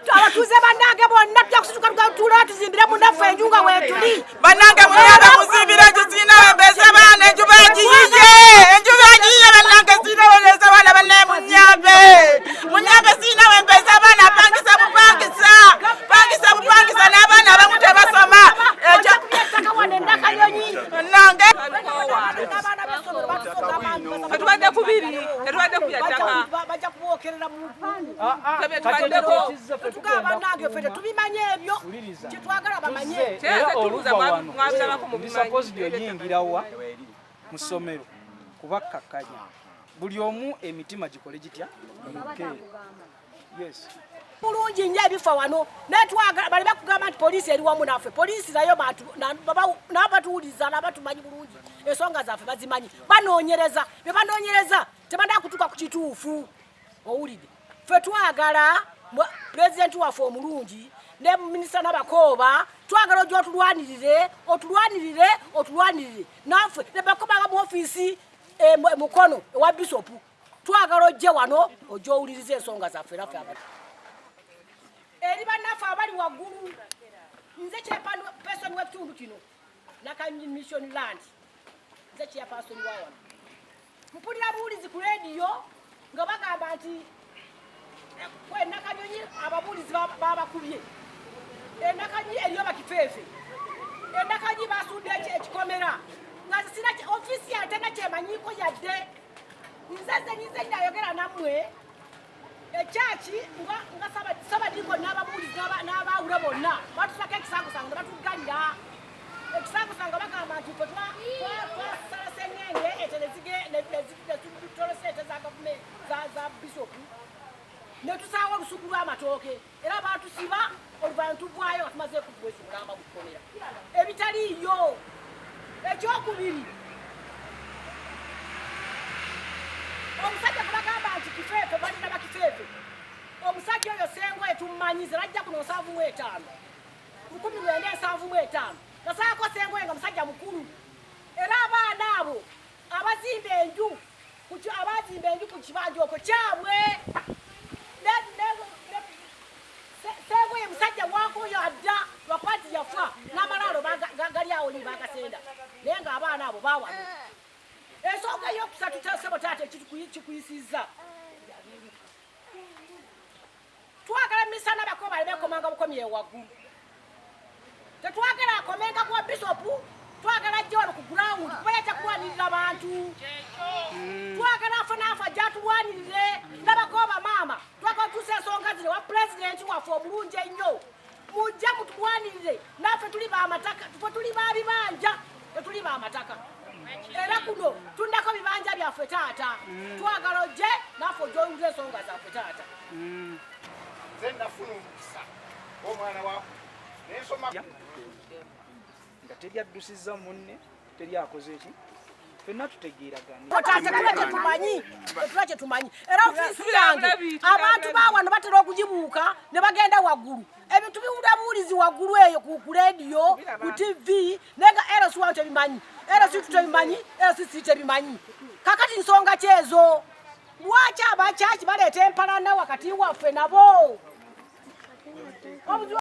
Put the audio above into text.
Abatuuze bannange bonna tujja kusituka tugatuula tuzimbire munnaffe enju nga weetuli. Bannange munyambe muzimbire enju, sirina wembeeza baana, enju bagiyiye, enju bagiyiye. Bannange sirina wembeeza baana, bannaye munyambe, munyambe, sirina wembeeza baana, pangisa bupangisa, pangisa bupangisa, n'abaana abamu tebasoma. Ekyo Ettaka wano ennakanyonyi. Bannange. Abaana b'essomero batusoga amaanyi. Tetubadde ku biri, tetubadde ku bya ttaka. Bajja kubookerera mu Tetubaddeko. Tugamba bannange ffe tetubimanyi ebyo, kyetwagala bamanye. Era Era oluva wano mwabirabako mu ndi bimanyi. supposed oyingira wa mu ssomero kubakkakkanya buli omu emitima gikole gitya? Muke, yes. Bulungi nnyo ebifa wano, naye twagala bali bakugamba nti poliisi eri wamu naffe. Poliisi nayo bantu nabatuwuliza, nabatumanyi bulungi, ensonga zaffe bazimanyi, banoonyereza bye banoonyereza, tebanaa kutuuka ku kituufu. Owulidde? Ffe twagala pulezidenti waffe omulungi ne minisita Nabakooba, twagala ojja otulwanirire, otulwanirire, otulwanirire naffe ne bakobanga mu ofiisi Mukono ewa bisopu. Twagala ojje wano, ojja owuliriza ensonga zaffe naffe abantu eri bannaffe abali waggulu. Nze chairperson w'ekitundu kino, Nakanyonyi Mission Land, nze chairperson wa wano. Mpulira buwulizi ku rediyo nga bagamba nti Nakanyonyi ababuulizi babakubye, Enakanyonyi eriyo bakifeefe, Enakanyonyi basudde ekikomera, nga sina ofiisi yange tena kyemanyiiko yadde. Nze nze nayogera nammwe ekyaki nga sabadiiko n'ababuulizi n'abaawule bonna batusako ekisangosango ne batuggalira ekisangosango. Bagamba nti ffe twasala sengenge ete netutolesa ente za gavumenti za bisopu ne tusaawa olusuku lw'amatooke, era batusiba. Oluvannyuma tuvaayo nga tumaze mwezi mulamba mu kkomera ebitaliiyo. Ekyokubiri, omusajja gwe bagamba nti kifeefe, balina bakifeefe, omusajja oyo Sengoye tumumanyize, lajja kuno 75, 1975 nasaako Sengoye nga musajja mukulu. Era abaana abo abazimba enju abazimba enju ku kibanja okwo kyabwe. Sengoye musajja wakoyo adda, lwakuba nti yafa n'amalaalo gali awo ni bagasenda, naye ng'abaana abo bawano. Ensonga eyokusatu, sebo taata, ekikuyisizza, twagala misana bako baleme komanga bukomi ewaggulu. Tetwagala akomenga kuwa bisopu, twagala ajje wano ku ground kuba yajja kulwanirira bantu. Twagala afa naafa ajja atulwanirire. Nabakooba maama, twagala tuusa ensonga zino wa pulezidenti waffe omulungi ennyo, mujje mutulwanirire naffe. Tuli bamataka, fe tuli babibanja, tetuli bamataka, era kuno tundako bibanja byaffe. Taata, twagala ojje naffe ojje owulire ensonga zaffe, taata. Nze nafuna omukisa omwana wa nensoma. Nga teri addusizza munne, teri akoze eki, ffenna tutegeeragane. Taata, tula kyetumanyi, tetula kyetumanyi. Era ofiisi yange abantu bawano batera okugibuuka ne bagenda waggulu, ebintu biwulira buwulizi waggulu eyo ku rediyo, ku TV, naye nga LC wano tebimanyi, LC tebimanyi, LCC tebimanyi. Kakati nsonga kyezo, lwaki abakyaki baleeta empalana wakati waffe nabo? Obuzibu.